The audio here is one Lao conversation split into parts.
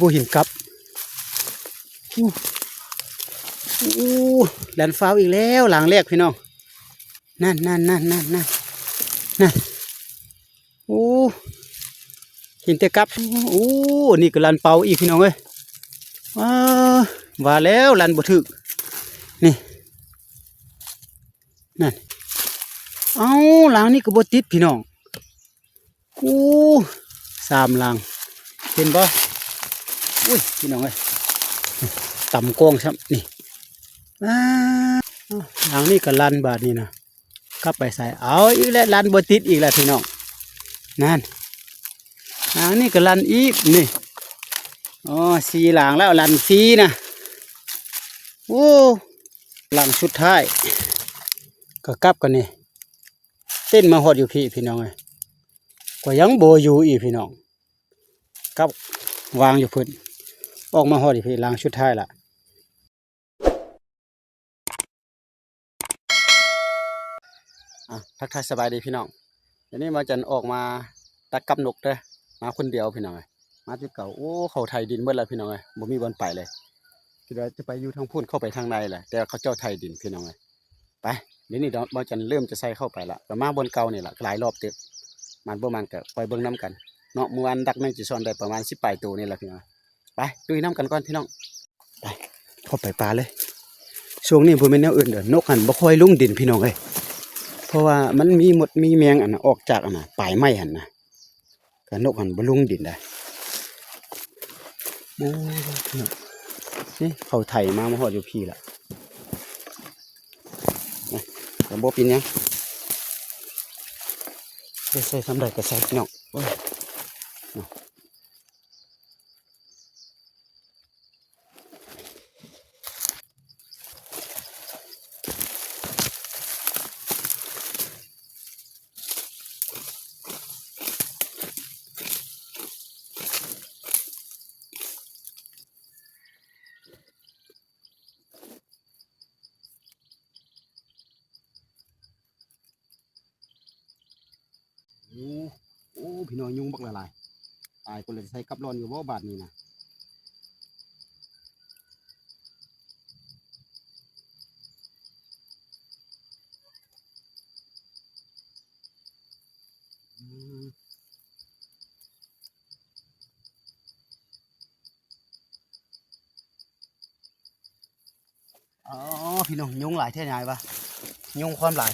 ບໍ່ເຫັນກັບ. ໂອ້ ໂອ້ ແລ່ນຟ້າວອີກແລ້ວ ຫຼັງແລກພີ່ນ້ອງ. ນັ້ນ ນັ້ນ ນັ້ນ ນັ້ນ ນັ້ນ ນັ້ນ. ໂອ້ ເຫັນແຕ່ກັບ. ໂອ້ ນີ້ກໍລັນເປົ່າອີກພີ່ນ້ອງເອີຍ. ວ້າ ວ່າແລ້ວລັນບໍ່ຖືກ. ນີ້ ນັ້ນ ເອົ້າ ຫຼັງນີ້ກໍບໍ່ຕິດພີ່ນ້ອງ. ໂອ້ ສາມຫຼັງ ເຫັນບໍ່? ໂອ້ຍ ພີ່ນ້ອງເອີຍ ຕຳກ້ອງຊ້ຳນີ້. ອ້າ ຫຼັງນີ້ກໍລັນບາດນີ້ນະ ກັບໄປໃສ? ເອົາອີກແລ້ວ ລັນບໍ່ຕິດອີກແລ້ວພີ່ນ້ອງ. ນັ້ນ ຫຼັງນີ້ກໍລັນອີກນີ້. ອໍ ສີ່ຫຼັງແລ້ວລັນຟຣີນະ. ໂອ້ ຫຼັງສຸດທ້າຍກໍກັບກັນນີ້. ເຕັ້ນມາຮອດຢູ່ພີ້ພີ່ນ້ອງເອີຍ ກໍຍັງບໍ່ຢູ່ອີກພີ່ນ້ອງ. ກັບວາງຢູ່ພຸ້ນ ອອກມາຮອດຢູ່ພີ້ ຫຼັງສຸດທ້າຍລະ. ອ່ະ ທັກທາຍສະບາຍດີພີ່ນ້ອງ. ດຽວນີ້ບ່າວຈັນອອກມາຕັກກັບນົກເດີ ມາຄົນດຽວພີ່ນ້ອງເອີຍ. ມາແຕ່ເກົ່າ ໂອ້ ເຂົາໄຖດິນເບິດແລ້ວພີ່ນ້ອງເອີຍ ບໍ່ມີບ່ອນໄປເລີຍ. ຄິດວ່າຈະໄປຢູ່ທາງພຸ້ນ ເຂົ້າໄປທາງໃນແຫຼະ ແຕ່ວ່າເຂົາເຈົ້າໄຖດິນພີ່ນ້ອງເອີຍ. ໄປ ດຽວນີ້ບ່າວຈັນເລີ່ມຈະໃສ່ເຂົ້າໄປລະ ກໍມາບ່ອນເກົ່ານີ້ລະ ຫຼາຍລອບເຕີບ. ໝານບໍ່ໝານກໍຄອຍເບິ່ງນຳກັນເນາະ. ມື້ວານດັກແມງຈີຊອນໄດ້ປະມານສິບປາຍໂຕນີ້ລະພີ່ນ້ອງ. ໄປ ລຸຍນຳກັນກ່ອນພີ່ນ້ອງ. ໄປ ເຂົ້າໄປປ່າເລີຍ. ຊ່ວງນີ້ບໍ່ແມ່ນແນວອື່ນເດີ ນົກຫັ້ນບໍ່ຄ່ອຍລົງດິນພີ່ນ້ອງເອີຍ ເພາະວ່າມັນມີມົດມີແມງອັນອອກຈາກອັນນະ ປາຍໄມ້ຫັ້ນນະ. ກະນົກຫັ້ນບໍ່ລົງດິນໄດ໋. ໂອ້ ນີ້ເຂົາໄຖມາ ມາຮອດຢູ່ພີ້ລະ. ນະ ກະບໍ່ເປັນຫຍັງ ໄດ້ໃສ່ສ່ຳໃດກະໃສ່ພີ່ນ້ອງ. ໂອ້ຍ ເນາະ. ໂອ້ ໂອ້ ພີ່ນ້ອງ ຍຸງບັກຫຼາຍໆ. ຕາຍ ກໍເລີຍໃສ່ກັບລ້ອນຢູ່ບໍ່ບາດນີ້ນະ. ອໍ ພີ່ນ້ອງ ຍຸງຫຼາຍແທ້ນາຍວ່າ ຍຸງຄວາມຫຼາຍ.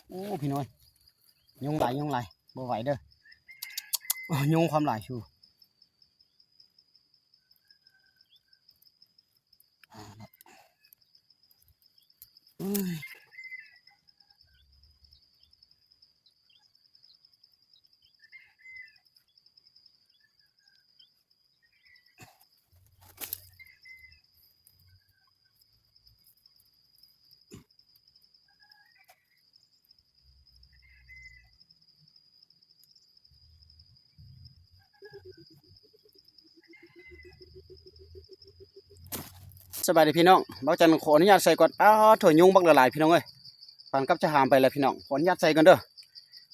ໂອ້ ພີ່ນ້ອງ ຍຸງຫຼາຍ ຍຸງຫຼາຍ ບໍ່ໄຫວເດີ. ໂອ້ ຍຸງຄວາມຫຼາຍຊູ. ສະບາຍດີພີ່ນ້ອງ ບ່າວຈັນຂໍອະນຸຍາດໃສ່ກ່ອນ. ອ້າໂທ້ ຍຸງບັກຫຼາຍໆ ພີ່ນ້ອງເອີຍ ປານກັບຈະຫາມໄປແລ້ວພີ່ນ້ອງ. ຂໍອະນຸຍາດໃສ່ກ່ອນເດີ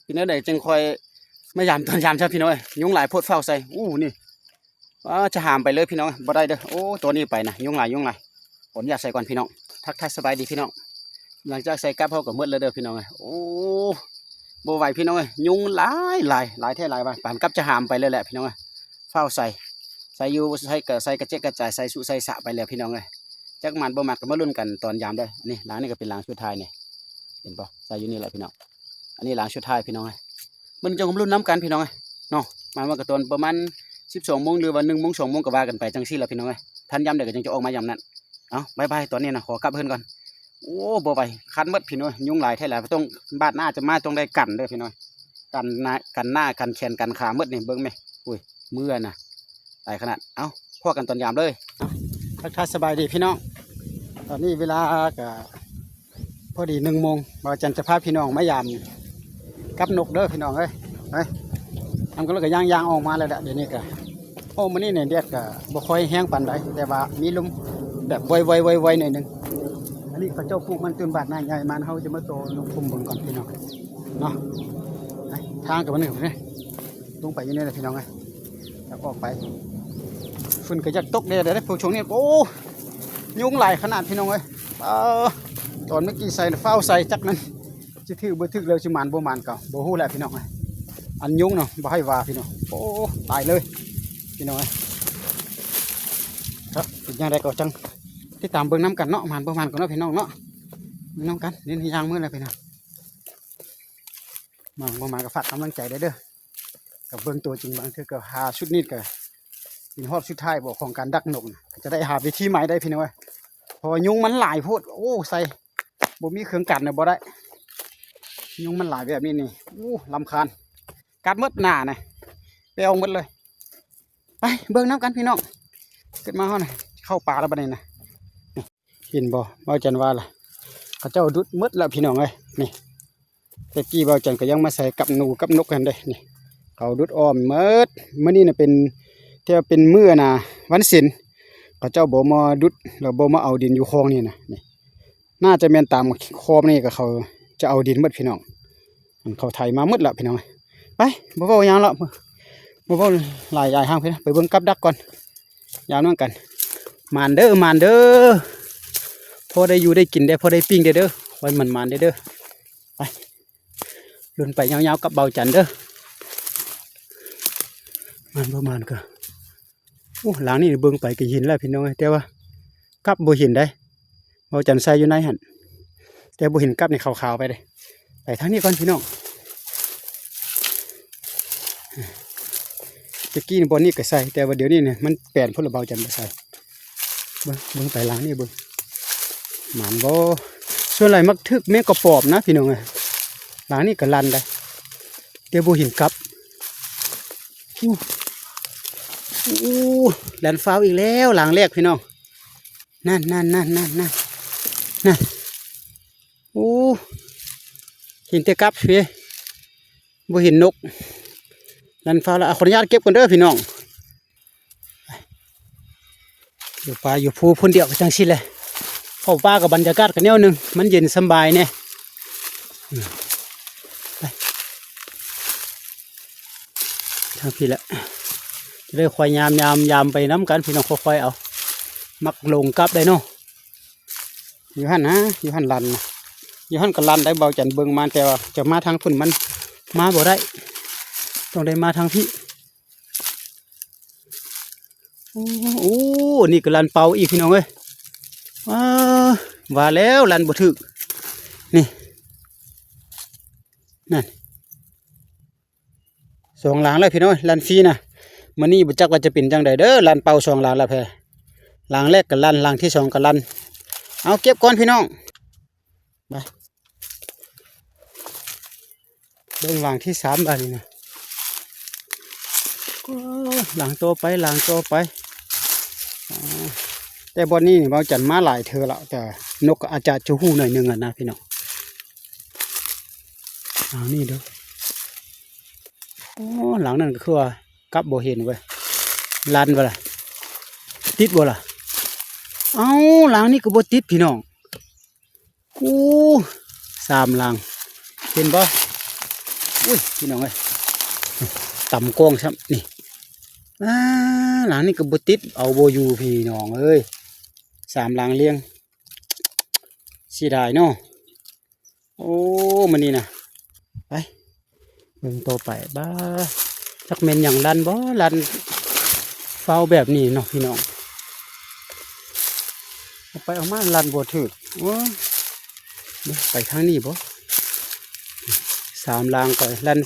ເປັນແນວໃດຈຶ່ງຄ່ອຍມາຢາມຕອນຢາມຊະພີ່ນ້ອງເອີຍ. ຍຸງຫຼາຍໂພດ ຟ້າວໃສ່. ອູ້ ນີ້ ອ້າ ຈະຫາມໄປເລີຍພີ່ນ້ອງ ບໍ່ໄດ້ເດີ. ໂອ້ ໂຕນີ້ໄປນະ ຍຸງຫຼາຍ ຍຸງຫຼາຍ. ຂໍອະນຸຍາດໃສ່ກ່ອນພີ່ນ້ອງ. ທັກທາຍສະບາຍດີພີ່ນ້ອງ. ຫຼັງຈາກໃສ່ກັບເຮົາກໍໝົດແລ້ວເດີພີ່ນ້ອງເອີຍ. ໂອ້ ບໍ່ໄຫວພີ່ນ້ອງເອີຍ ຍຸງຫຼາຍໆ ຫຼາຍແທ້ຫຼາຍວ່າ ປານກັບຈະຫາມໄປເລີຍແຫຼະພີ່ນ້ອງເອີຍ. ຟ້າວໃສ່ ໃສ່ຢູ່ ໃສ່ກະ ໃສ່ກະເຈກກະຈາຍ ໃສ່ສຸໃສ່ສະໄປແລ້ວພີ່ນ້ອງເອີຍ. ຈັກໝານບໍ່ໝານກໍມາລຸ້ນກັນຕອນຢາມເດີ. ອັນນີ້ຫຼັງນີ້ກໍເປັນຫຼັງສຸດທ້າຍນີ້ ເຫັນບໍ່ ໃສ່ຢູ່ນີ້ແຫຼະພີ່ນ້ອງ. ອັນນີ້ຫຼັງສຸດທ້າຍພີ່ນ້ອງເອີຍ. ມື້ນີ້ຈັ່ງມາລຸ້ນນຳກັນພີ່ນ້ອງເອີຍເນາະ. ມາວ່າກໍຕອນປະມານສິບສອງໂມງ ຫຼືວ່າໜຶ່ງໂມງ ສອງໂມງ ກໍວ່າກັນໄປຈັ່ງຊີ້ລະພີ່ນ້ອງເອີຍ. ທັນຍາມໃດກໍຈັ່ງຈະອອກມາຍາມນັ້ນ. ເອົາ ບາຍບາຍ ຕອນນີ້ນະ ຂໍກັບເຮືອນກ່ອນ. ໂອ້ ບໍ່ໄຫວ ຄັນໝົດພີ່ນ້ອງເອີຍ ຍຸງຫຼາຍແທ້ຫຼາຍ. ຕ້ອງ ບາດໜ້າຈະມາຕ້ອງໄດ້ກັນເດີພີ່ນ້ອງ ກັນໜ້າ ກັນໜ້າ ກັນແຂນ ກັນຂາໝົດນີ້. ເບິ່ງແມ ອຸ້ຍ ເມື່ອນະ ຫຼາຍຂະໜາດ. ເອົາ ພໍ້ກັນຕອນຢາມເລີຍ. ເອົາ ທັກທາຍສະບາຍດີພີ່ນ້ອງ ຕອນນີ້ເວລາກະພໍດີໜຶ່ງໂມງ ບ່າວຈັນຈະພາພີ່ນ້ອງມາຢາມ ກັບນົກເດີພີ່ນ້ອງເອີຍ. ໄປ ນຳກັນ ແລ້ວກໍຍ່າງໆອອກມາແລ້ວແຫຼະ. ດຽວນີ້ກໍ ໂອ້ ມື້ນີ້ນີ້ແດດກໍບໍ່ຄ່ອຍແຮງປານໃດ ແຕ່ວ່າມີລົມແບບໄວໆໆໜ້ອຍໜຶ່ງ. ອັນນີ້ເຂົາເຈົ້າປູກມັນຕົ້ນບາດນາໃຫຍ່ມາ ເຮົາຈະມາຕໍ່ນົກຂຸມເບິ່ງກ່ອນພີ່ນ້ອງເນາະ. ໄປ ທາງກໍບໍ່ໜຶ່ງນີ້ ລົງໄປຢູ່ນີ້ແຫຼະພີ່ນ້ອງເອີຍ. ຢາກອອກໄປ ຝົນກໍຢາກຕົກແດ່ເດ້ ພວກຊ່ວງນີ້ ໂອ້ ຍຸງຫຼາຍຂະໜາດພີ່ນ້ອງເອີຍ. ເອີ ຕອນເມື່ອກີ້ໃສ່ ຟ້າວໃສ່ ຈັກນັ້ນຊິຖືກບໍ່ຖືກ ແລ້ວຊິໝານບໍ່ໝານກໍບໍ່ຮູ້ແຫຼະພີ່ນ້ອງເອີຍ. ອັນຍຸງເນາະ ບໍ່ໃຫ້ວ່າພີ່ນ້ອງ. ໂອ້ ຕາຍເລີຍພີ່ນ້ອງເອີຍ. ຄັບ ເປັນຈັ່ງໃດກໍຈັ່ງຕິດຕາມເບິ່ງນຳກັນເນາະ. ໝານບໍ່ໝານກໍເນາະພີ່ນ້ອງເນາະ. ເບິ່ງນຳກັນ ນີ້ຍ່າງມື້ແລ້ວພີ່ນ້ອງ. ມາ ບໍ່ມາກໍຝາກກຳລັງໃຈໄດ້ເດີ. ກໍເບິ່ງຕົວຈິງ ບາງເທື່ອກໍຫາຊຸດນີ້ກໍເປັນຮອບສຸດທ້າຍບໍ ຂອງການດັກນົກນະ. ກໍຈະໄດ້ຫາວິທີໃໝ່ໄດ້ພີ່ນ້ອງເອີຍ ເພາະວ່າຍຸງມັນຫຼາຍໂພດ. ໂອ້ ໃສ່ບໍ່ມີເຄື່ອງກັນນະບໍ່ໄດ້. ຍຸງມັນຫຼາຍແບບນີ້ນີ້ ໂອ້ ລຳຄານ. ກັດໝົດໜ້ານະ ແປອອກໝົດເລີຍ. ໄປເບິ່ງນຳກັນພີ່ນ້ອງ. ຂຶ້ນມາເຮົານະ ເຂົ້າປ່າແລ້ວບັດນີ້ນະ. ເຫັນບໍ່ ເວົ້າຈັນວ່າລະ ເຂົາເຈົ້າດຸດໝົດລະພີ່ນ້ອງເອີຍ. ນີ້ ແຕ່ກີ້ເວົ້າຈັນກໍຍັງມາໃສ່ກັບໜູກັບນົກຫັ້ນເດ້. ນີ້ ເຂົາດຸດອ້ອມໝົດ. ມື້ນີ້ນະເປັນ ແຕ່ວ່າເປັນມື້ນະ ວັນສິນ ເຂົາເຈົ້າບໍ່ມາດຸດ ແລ້ວບໍ່ມາເອົາດິນຢູ່ຄອງນີ້ນະ. ນີ້ ໜ້າຈະແມ່ນຕາມຄອງນີ້ກໍເຂົາຈະເອົາດິນໝົດພີ່ນ້ອງ. ເຂົາໄຖມາໝົດລະພີ່ນ້ອງ. ໄປ ບໍ່ເວົ້າຫຍັງລະ ບໍ່ເວົ້າຫຼາຍຢາຍຫາງເພິ່ນ ໄປເບິ່ງກັບດັກກ່ອນ. ຍາມນັ້ນກັນ ໝານເດີ ໝານເດີ ພໍໄດ້ຢູ່ໄດ້ກິນໄດ້ ພໍໄດ້ປີ້ງໄດ້ເດີ. ຂໍໃຫ້ໝານໆເດີ ໄປ ລຸ້ນໄປຍາວໆກັບເບົາຈັນເດີ. ໝານບໍ່ໝານກໍ ໂອ້ ຫຼັງນີ້ເບິ່ງໄປກໍເຫັນແລ້ວພີ່ນ້ອງເອີຍ ແຕ່ວ່າກັບບໍ່ເຫັນໃດ. ເບົາຈັນໃສ່ຢູ່ໃນຫັ້ນ ແຕ່ບໍ່ເຫັນກັບນີ້ຂາວໆໄປເດ້. ໄປທາງນີ້ກ່ອນພີ່ນ້ອງ. ແຕ່ກີ້ບ່ອນນີ້ກໍໃສ່ ແຕ່ວ່າດຽວນີ້ນີ້ມັນແປນພຸ້ນລະ ເບົາຈັນບໍ່ໃສ່. ເບິ່ງ ເບິ່ງໄປຫຼັງນີ້ເບິ່ງ ໝານບໍ່? ສ່ວນຫຼາຍມັກຖືກແມງກະປອມນະພີ່ນ້ອງເອີຍ. ຫຼັງນີ້ກໍລັ່ນໄດ໋ ແຕ່ບໍ່ເຫັນກັບ. ໂອ້ ໂອ້ ລັ່ນຟ້າວອີກແລ້ວ ຫຼັງແລກພີ່ນ້ອງ. ນັ້ນໆໆໆໆ ນັ້ນ ໂອ້ ເຫັນແຕ່ກັບເດ້ ບໍ່ເຫັນນົກ. ລັ່ນຟ້າວແລ້ວ ຂໍອະນຸຍາດເກັບກ່ອນເດີພີ່ນ້ອງ. ຢູ່ປ່າຢູ່ພູຜູ້ດຽວກໍຈັ່ງຊີ້ແຫຼະ ເຂົ້າປ່າກໍບັນຍາກາດກໍແນວໜຶ່ງ ມັນເຢັນສະບາຍແດ່. ໄປ ທາງພີ້ແຫຼະ ຈະໄດ້ຄ່ອຍຍາມ ຍາມ ຍາມໄປນຳກັນພີ່ນ້ອງ ຄ່ອຍໆເອົາ ມັກຫຼົງກັບໄດ໋ເນາະ. ຢູ່ຫັ້ນນະ ຢູ່ຫັ້ນລັ່ນນະ ຢູ່ຫັ້ນກໍລັ່ນໄດ໋ ເບົາຈັນເບິ່ງມາ ແຕ່ວ່າຈະມາທາງພຸ້ນມັນມາບໍ່ໄດ້ ຕ້ອງໄດ້ມາທາງພີ້. ໂອ້ ໂອ້ ນີ້ກໍລັ່ນເປົ່າອີກພີ່ນ້ອງເອີຍ. ວ້າ ວ່າແລ້ວລັ່ນບໍ່ຖືກ ນີ້ ນັ້ນ ສອງຫຼັງແລ້ວພີ່ນ້ອງ ລັ່ນຟຣີນະ. ມື້ນີ້ບໍ່ຈັກວ່າຈະເປັນຈັ່ງໃດເດີ ລັ່ນເປົ່າສອງຫຼັງແລ້ວແພ. ຫຼັງແລກກໍລັ່ນ ຫຼັງທີສອງກໍລັ່ນ. ເອົາເກັບກ່ອນພີ່ນ້ອງ ໄປ ເບິ່ງຫຼັງທີສາມບາດນີ້ນະ. ໂອ້ ຫຼັງຕໍ່ໄປ ຫຼັງຕໍ່ໄປ. ອາ ແຕ່ບ່ອນນີ້ນີ້ ເບົາຈັນມາຫຼາຍເທື່ອແລ້ວ ແຕ່ນົກກໍອາດຈະຈະຮູ້ໜ້ອຍໜຶ່ງຫັ້ນນະພີ່ນ້ອງ. ຫຼັງນີ້ເດີ ໂອ້ ຫຼັງນັ້ນກໍຄືວ່າກັບບໍ່ເຫັນເວີຍ. ລັ່ນບໍ່ລະ ຕິດບໍ່ລະ? ເອົ້າ ຫຼັງນີ້ກໍບໍ່ຕິດພີ່ນ້ອງ. ໂອ້ ສາມຫຼັງ ເຫັນບໍ່? ອຸ້ຍ ພີ່ນ້ອງເອີຍ ຕຳກ້ອງຊ້ຳນີ້. ອາ ຫຼັງນີ້ກໍບໍ່ຕິດ ເອົາບໍ່ຢູ່ພີ່ນ້ອງເອີຍ ສາມຫຼັງລຽງ ເສຍດາຍເນາະ. ໂອ້ ມື້ນີ້ນະ ໄປ ເບິ່ງຕໍ່ໄປ. ບ້າ ຈັກແມ່ນຫຍັງລັ່ນບໍ່? ລັ່ນຟ້າວແບບນີ້ເນາະພີ່ນ້ອງ ເອົາໄປເອົາມາລັ່ນບໍ່ຖືກ. ໂອ້ຍ ໄປທາງນີ້ບໍ່? ສາມຫຼັງກໍລັ່ນ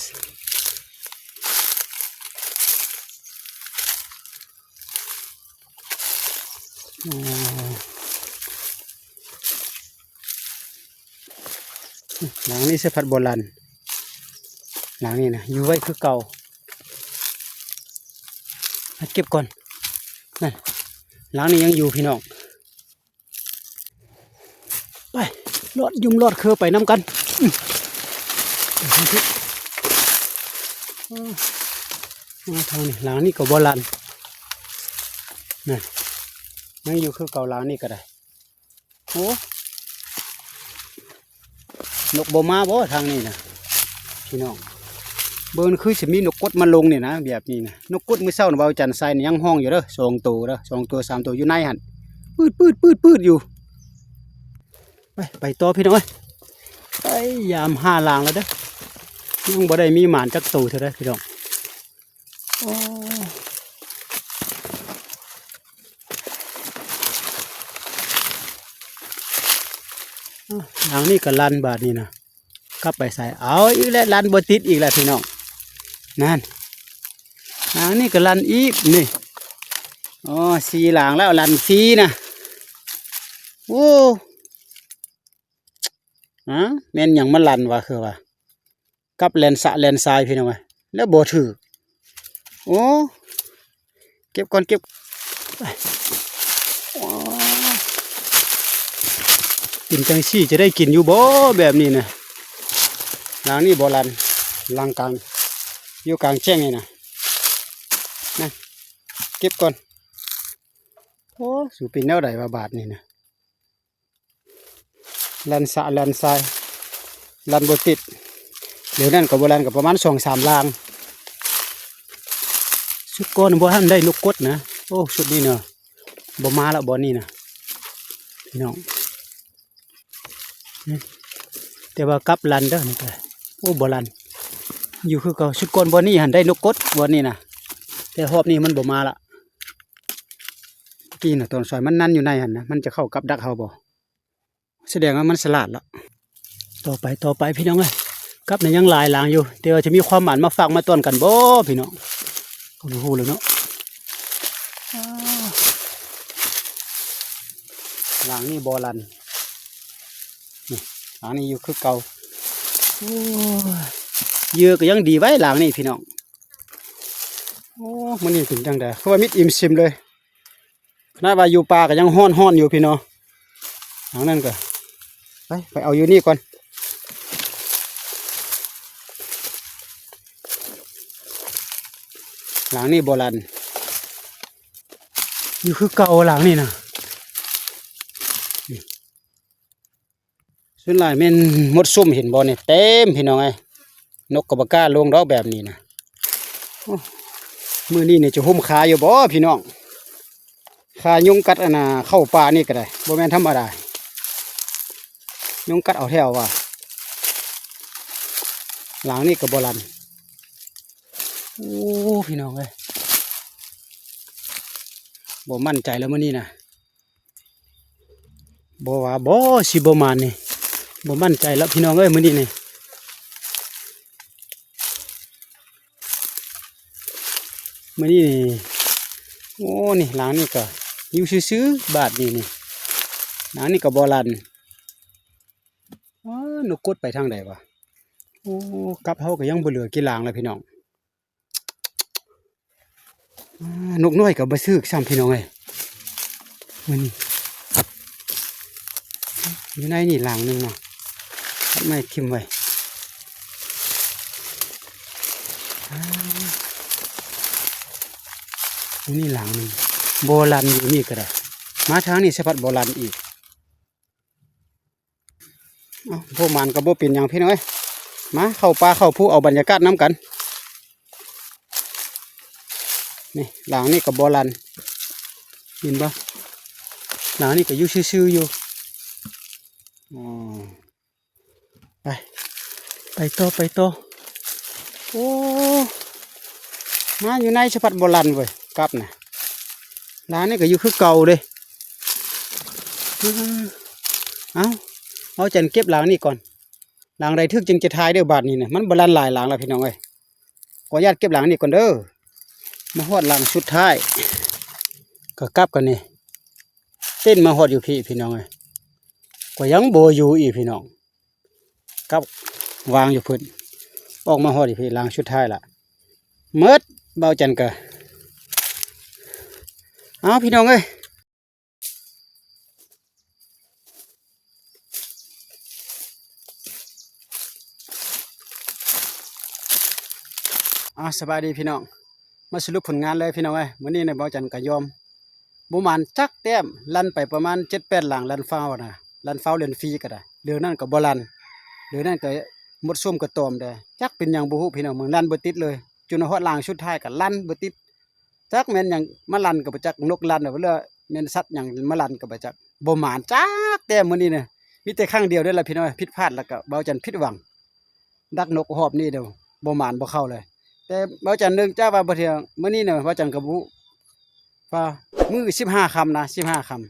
ອໍ ຫຼັງນີ້ສະພັດບໍ່ລັ່ນ ຫຼັງນີ້ນະ ຢູ່ໄວ້ຄືເກົ່າ. ເກັບກ່ອນ ນັ້ນ ຫຼັງນີ້ຍັງຢູ່ພີ່ນ້ອງ. ໄປ ລອດຍຸ່ມລອດເຄືໄປນຳກັນ. ອື ໄປທາງພີ້ ມາທາງນີ້ ຫຼັງນີ້ກໍບໍ່ລັ່ນ ນັ້ນ ຍັງຢູ່ຄືເກົ່າ ຫຼັງນີ້ກໍໄດ້. ໂອ້ ນົກບໍ່ມາບໍ່ທາງນີ້ນະ ພີ່ນ້ອງ? ເບິ່ງ ຄືຊິມີນົກກົດມາລົງນີ້ນະ ແບບນີ້ນະ. ນົກກົດມື້ເຊົ້ານະ ບ່າວຈັນໃສ່ນີ້ຍັງຮ້ອງຢູ່ເດີ ສອງໂຕເດີ ສອງໂຕ ສາມໂຕ ຢູ່ໃນຫັ້ນ ປືດໆໆໆ ຢູ່. ໄປ ໄປຕໍ່ພີ່ນ້ອງເອີຍ ໄປຢາມຫ້າຫຼັງແລ້ວເດີ ຍັງບໍ່ໄດ້ມີໝານຈັກໂຕເທື່ອເດີພີ່ນ້ອງ. ໂອ້ ຫຼັງນີ້ກໍລັ່ນບາດນີ້ນະ ກັບໄປໃສ ເອົາອີກແລ້ວ ລັ່ນບໍ່ຕິດອີກແລ້ວພີ່ນ້ອງ. ນັ້ນ ຫຼັງນີ້ກໍລັ່ນອີກນີ້. ອໍ ສີ່ຫຼັງແລ້ວ ລັ່ນສີ່ນະ. ໂອ້ ຮະ ແມ່ນຫຍັງມາລັ່ນວະ ຄືວ່າ ກັບແລ່ນສະແລ່ນຊາຍພີ່ນ້ອງເອີຍ ແລ້ວບໍ່ຖືກ. ໂອ້ ເກັບກ່ອນ ເກັບ. ໂອ້ ເປັນຈັ່ງຊີ້ຈະໄດ້ກິນຢູ່ບໍ່ແບບນີ້ນະ? ຫຼັງນີ້ບໍ່ລັ່ນ ຫຼັງກາງ ຢູ່ກາງແຈ້ງນີ້ນະ ນະ ເກັບກ່ອນ. ໂອ້ ສູເປັນແນວໃດວະບາດນີ້ນະ? ລັ່ນສະລັ່ນຊາຍ ລັ່ນບໍ່ຕິດ. ດຽວນັ້ນກໍບໍ່ລັ່ນ ກໍປະມານສອງສາມຫຼັງ. ຊຸດກ່ອນບໍ່ທັນໄດ້ນົກກົດນະ. ໂອ້ ຊຸດນີ້ເນາະ ບໍ່ມາລະບ່ອນນີ້ນະ ພີ່ນ້ອງ. ແຕ່ວ່າກັບລັ່ນເດີນີ້ກໍ ໂອ້ ບໍ່ລັ່ນ ຢູ່ຄືເກົ່າ. ຊຸດກ່ອນບ່ອນນີ້ຫັ້ນໄດ້ນົກກົດ ບ່ອນນີ້ນະ ແຕ່ຮອບນີ້ມັນບໍ່ມາລະ. ກີ້ນະ ຕອນສວຍມັນນັ້ນຢູ່ໃນຫັ້ນນະ ມັນຈະເຂົ້າກັບດັກເຮົາບໍ່? ສະແດງວ່າມັນສະຫຼາດລະ. ຕໍ່ໄປ ຕໍ່ໄປ ພີ່ນ້ອງເອີຍ ກັບນີ້ຍັງຫຼາຍຫຼັງຢູ່ ແຕ່ວ່າຈະມີຄວາມໝານມາຝາກມາຕ້ອນກັນບໍ່ ພີ່ນ້ອງ? ກໍບໍ່ຮູ້ແລ້ວເນາະ. ອ່າ ຫຼັງນີ້ບໍ່ລັ່ນ ນີ້ ຫຼັງນີ້ຢູ່ຄືເກົ່າ. ໂອ້ຍ ເຫຍື່ອກໍຍັງດີໄວ້ຫຼັງນີ້ ພີ່ນ້ອງ. ໂອ້ ມື້ນີ້ເປັນຈັ່ງໃດ ຄືວ່າມິດອີ່ມຊິມເລີຍ. ຂະໜາດວ່າຢູ່ປ່າກໍຍັງຮ້ອນໆຢູ່ພີ່ນ້ອງ. ຫຼັງນັ້ນກໍ ໄປ ໄປເອົາຢູ່ນີ້ກ່ອນ. ຫຼັງນີ້ບໍ່ລັ່ນ ຢູ່ຄືເກົ່າຫຼັງນີ້ນະ. ສ່ວນຫຼາຍແມ່ນມົດຊຸມ ເຫັນບໍ່ນີ້ ເຕັມພີ່ນ້ອງເອີຍ. ນົກກໍບໍ່ກ້າລົງດອກແບບນີ້ນະ. ໂອ້ ມື້ນີ້ນີ້ຈະຫຸ້ມຄາຢູ່ບໍ່ພີ່ນ້ອງ? ຄາຍຸງກັດອັນນ່າເຂົ້າປ່ານີ້ກໍໄດ້ ບໍ່ແມ່ນທຳມະດາ. ຍຸງກັດເອົາແທ້ວ່າ ຫຼັງນີ້ກໍບໍ່ລັ່ນ. ໂອ້ ພີ່ນ້ອງເອີຍ ບໍ່ໝັ້ນໃຈແລ້ວມື້ນີ້ນະ. ບໍ່ວ່າບໍ່ ຊິບໍ່ໝານນີ້ ບໍ່ໝັ້ນໃຈແລ້ວພີ່ນ້ອງເອີຍ ມື້ນີ້ນີ້ ມື້ນີ້ນີ້. ໂອ້ ນີ້ຫຼັງນີ້ກໍຢູ່ຊື່ໆ ບາດນີ້ນີ້ ຫຼັງນີ້ກໍບໍ່ລັ່ນ. ອ້າ ນົກກົດໄປທາງໃດວະ? ໂອ້ ກັບເຮົາກໍຍັງບໍ່ເຫຼືອກີ່ຫຼັງແລ້ວພີ່ນ້ອງ. ອ່າ ນົກນ້ອຍກໍບໍ່ຖືກຊ້ຳພີ່ນ້ອງເອີຍ ມື້ນີ້. ຢູ່ໃນນີ້ຫຼັງໜຶ່ງເນາະ ຕັດໄມ້ຖິ້ມໄວ້. ອ່າ ຢູ່ນີ້ຫຼັງໜຶ່ງ ບໍ່ລັ່ນ ຢູ່ນີ້ກໍໄດ້. ມາທາງນີ້ສະພັດບໍ່ລັ່ນອີກ. ເອົ້າ ບໍ່ໝານກໍບໍ່ເປັນຫຍັງພີ່ນ້ອງເອີຍ ມາເຂົ້າປ່າເຂົ້າພູເອົາບັນຍາກາດນຳກັນ. ນີ້ ຫຼັງນີ້ກໍບໍ່ລັ່ນ ເຫັນບໍ່? ຫຼັງນີ້ກໍຢູ່ຊື່ໆຢູ່. ອໍ ໄປ ໄປຕໍ່ ໄປຕໍ່. ໂອ້ ມາຢູ່ໃນສະພັດບໍ່ລັ່ນເວີຍ ກັບນະ. ຫຼັງນີ້ກໍຢູ່ຄືເກົ່າເດ້. ເອົາ ເອົາຈັນເກັບຫຼັງນີ້ກ່ອນ ຫຼັງໃດຖືກຈຶ່ງຈະຖ່າຍເດີບາດນີ້ນະ. ມັນບໍ່ລັ່ນຫຼາຍຫຼັງແລ້ວພີ່ນ້ອງເອີຍ ຂໍອະນຸຍາດເກັບຫຼັງນີ້ກ່ອນເດີ. ມາຮອດຫຼັງສຸດທ້າຍ ກໍກັບກັນນີ້ ເຕັ້ນມາຮອດຢູ່ພີ້ພີ່ນ້ອງເອີຍ ກໍຍັງບໍ່ຢູ່ອີກພີ່ນ້ອງ. ກັບວາງຢູ່ພຸ້ນ ອອກມາຮອດຢູ່ພີ້ ຫຼັງສຸດທ້າຍລະ ໝົດ. ເບົາຈັນກະ ເອົາ ພີ່ນ້ອງເອີຍ. ອາ ສະບາຍດີພີ່ນ້ອງ ມາສະຫຼຸບຜົນງານເລີຍພີ່ນ້ອງເອີຍ. ມື້ນີ້ນະ ເບົາຈັນກະຍອມ ບໍ່ໝານຈັກແຕ້ມ ລັ່ນໄປປະມານເຈັດແປດຫຼັງ ລັ່ນຟ້າວນະ ລັ່ນຟ້າວ ຫຼິ້ນຟຣີກະໄດ້ ເລື່ອງນັ້ນກະບໍ່ລັ່ນ ເລື່ອງນັ້ນກະໝົດຊຸມກະຕອມແດ່. ຈັກເປັນຫຍັງບໍ່ຮູ້ພີ່ນ້ອງ ມັນລັ່ນບໍ່ຕິດເລີຍ ຈົນຮອດຫຼັງສຸດທ້າຍກະລັ່ນບໍ່ຕິດ. ຈັກແມ່ນຫຍັງມາລັ່ນກະບໍ່ຈັກ ນົກລັ່ນເດີ ຫຼືແມ່ນສັດຫຍັງມາລັ່ນກະບໍ່ຈັກ. ບໍ່ໝານຈັກແຕ້ມມື້ນີ້ນະ ມີແຕ່ຄັ້ງດຽວເດີລະພີ່ນ້ອງ ຜິດພາດ ແລ້ວກະເບົາຈັນຜິດຫວັງ. ດັກນົກຮອບນີ້ເດີ ບໍ່ໝານບໍ່ເຂົ້າເລີຍ. ແຕ່ເບົາຈັນເນື່ອງຈາກວ່າບໍ່ເທື່ອ ມື້ນີ້ນະ ເບົາຈັນກະບໍ່ຮູ້ວ່າມື້ສິບຫ້າຄ່ຳນະ ສິບຫ້າຄ່ຳ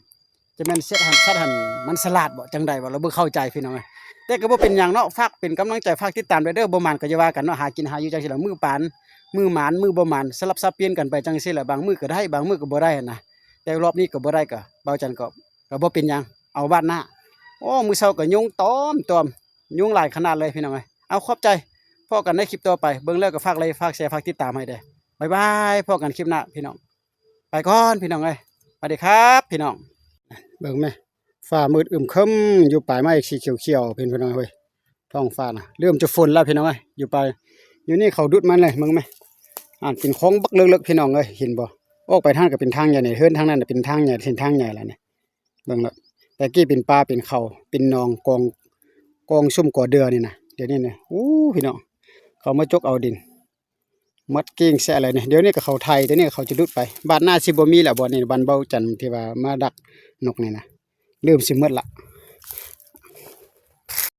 ຈະແມ່ນສັດຫັ້ນ ສັດຫັ້ນມັນສະຫຼາດບໍ່ ຈັ່ງໃດບໍ່ ລະບໍ່ເຂົ້າໃຈພີ່ນ້ອງເອີຍ. ແຕ່ກະບໍ່ເປັນຫຍັງເນາະ ຝາກເປັນກຳລັງໃຈ ຝາກຕິດຕາມໄດ້ເດີ. ບໍ່ໝານກະຢ່າວ່າກັນເນາະ ຫາກິນຫາຢູ່ຈັ່ງຊີ້ລະ ມື້ປານ ມື້ໝານ ມື້ບໍ່ໝານ ສະຫຼັບສັບປ່ຽນກັນໄປຈັ່ງຊີ້ລະ ບາງມື້ກະໄດ້ ບາງມື້ກະບໍ່ໄດ້ຫັ້ນນະ. ແຕ່ຮອບນີ້ກະບໍ່ໄດ້ ກະເບົາຈັນກະ ກະບໍ່ເປັນຫຍັງ ເອົາວາດໜ້າ. ໂອ້ ມື້ເຊົ້າກະຍຸງຕອມໆ ຍຸງຫຼາຍຂະໜາດເລີຍພີ່ນ້ອງເອີຍ. ເອົາ ຂອບໃຈ ພໍ້ກັນໃນຄລິບຕໍ່ໄປ ເບິ່ງແລ້ວກະຝາກໄລຄ໌ ຝາກແຊ ຝາກຕິດຕາມໃຫ້ແດ່. ບາຍບາຍ ພໍ້ກັນຄລິບໜ້າພີ່ນ້ອງ ໄປກ່ອນພີ່ນ້ອງເອີຍ ສະຫວັດດີຄັບພີ່ນ້ອງ. ເບິ່ງແມ ຟ້າມືດອຶມຄຶມ ຢູ່ປາຍໄມ້ສີຂຽວໆ ເຫັນພີ່ນ້ອງເອີຍ ທ້ອງຟ້ານະ ເລີ່ມຈະຝົນແລ້ວພີ່ນ້ອງເອີຍ. ຢູ່ປາຍ ຢູ່ນີ້ເຂົາດຸດມາເລີຍ ເບິ່ງແມ ອັນເປັນຄອງບັກເລິກໆ ພີ່ນ້ອງເອີຍ ເຫັນບໍ່? ອອກໄປທາງນັ້ນກະເປັນທາງໃຫຍ່ນີ້ ເຮືອນທາງນັ້ນນະເປັນທາງໃຫຍ່ ເສັ້ນທາງໃຫຍ່ແລ້ວນີ້ ເບິ່ງໂລດ. ແຕ່ກີ້ເປັນປ່າເປັນເຂົາ ເປັນໜອງກອງ ກອງຊຸມກອເດືອນີ້ນະ ດຽວນີ້ນະ ໂອ້ ພີ່ນ້ອງ ເຂົາມາຈົກເອົາດິນ ໝົດເກ້ງແຊະເລີຍນີ້. ດຽວນີ້ກະເຂົາໄຖ ດຽວນີ້ກະເຂົາຈະດຸດໄປ ບາດໜ້າຊິບໍ່ມີແລ້ວ ບ່ອນນີ້ ບ່ອນເບົາຈັນທີ່ວ່າມາດັກນົກນີ້ນະ ເລີ່ມຊິໝົດລະ.